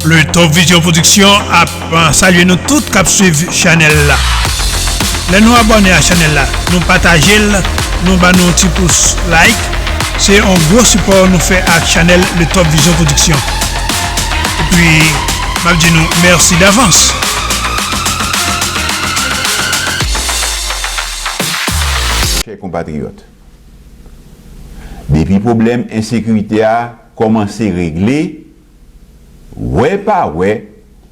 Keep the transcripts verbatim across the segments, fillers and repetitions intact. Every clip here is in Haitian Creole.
Le Top Vision Production ap, euh, salye nou tout k ap swiv chanèl la. Lè nou abòne a chanèl la, nou pataje l, nou ba nou ti pous like, se yon gwo sipò nou fè ak chanèl Le Top Vision Production. Epi, m ap di nou mèsi davans. Chè konpatriyòt, depi pwoblèm ensekirite a kòmanse regle, wè pa wè,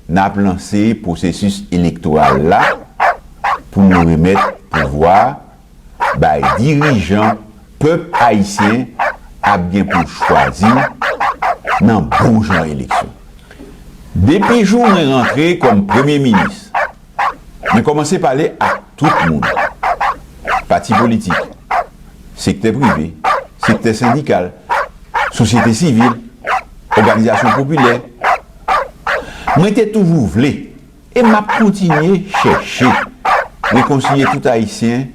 n ap lanse pwosesis elektoral la pou nou remèt pouvwa bay dirijan pèp ayisyen ap gen pou l chwazi nan bon jan eleksyon. Depi jou mwen rantre kòm premye minis, mwen kòmanse pale ak tout moun, pati politik, sektè prive, sektè sendikal, sosyete sivil, òganizasyon popilè. Mwen te toujou vle, e m ap kontinye chèche, rekonsilye tout Ayisyen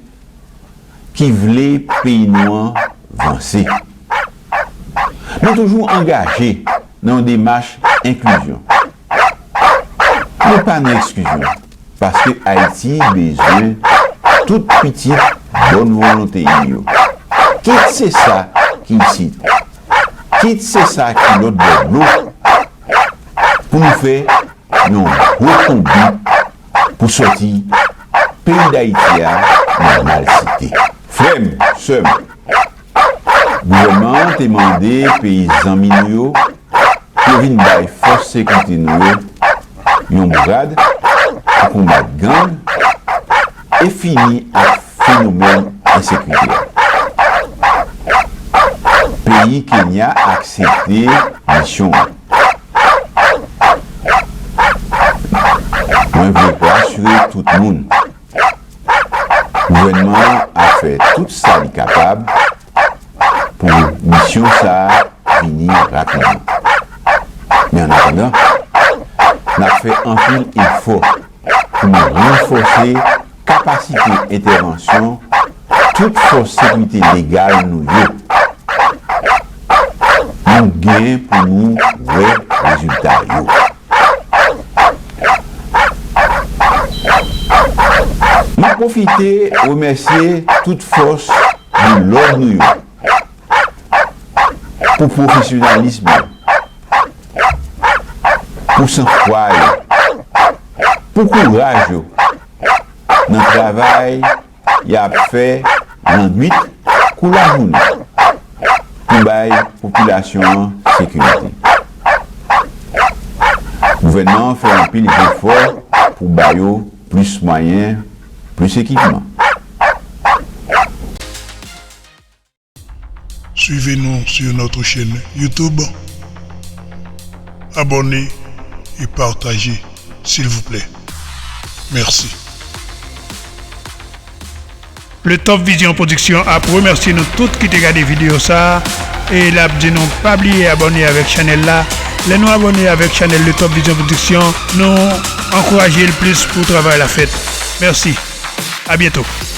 ki vle peyi nou an vanse. Mwen toujou angaje nan yon demach enklizyon. Nou pa nan eksklizyon, paske Ayiti bezwen tout pitit bòn volonte li yo. Kit se sa ki isit, kit se sa ki lòt bò dlo, pou nou fè yon gwo konbi pou sòti peyi Dayiti a nan malsite. Frè m, sè m, gouvènman an te mande peyi zanmi nou yo pou yo vin bay fòs sekirite nou yo yon bourad pou konbat gang e fini ak fenomèn ensekirite a. Peyi Kenya aksepte misyon an. Mwen vle rasire tout moun. Gouvènman an ap fè tout sa li kapab pou misyon sa a vini rapidman. Men annatandan, n ap fè anpil efò pou nou ranfòse kapasite entèvansyon tout fòs sekirite legal nou yo. Nou gen pou nou wè rezilta yo. M ap pwofite remèsye tout fòs de lòd nou yo pou pwofesyonalis yo, pou sanfwa yo, pou kouraj yo nan travay y ap fè lannwit kou lajounen pou bay popilasyon an sekirite. Gouvènman an fè anpil jefò pou ba yo plis mwayen, plis ekipman. Suivez-nous sur notre chaîne YouTube. Abonnez et partagez, s'il vous plaît. Merci. Le Top Vision Production ap remèsye nou tout ki te gade videyo sa a, e l ap di nou pa bliye abòne avèk chanèl la. Lè nou abòne avèk chanèl Le Top Vision Production, nou ankouraje l plis pou travay la fèt. Mèsi. A byento.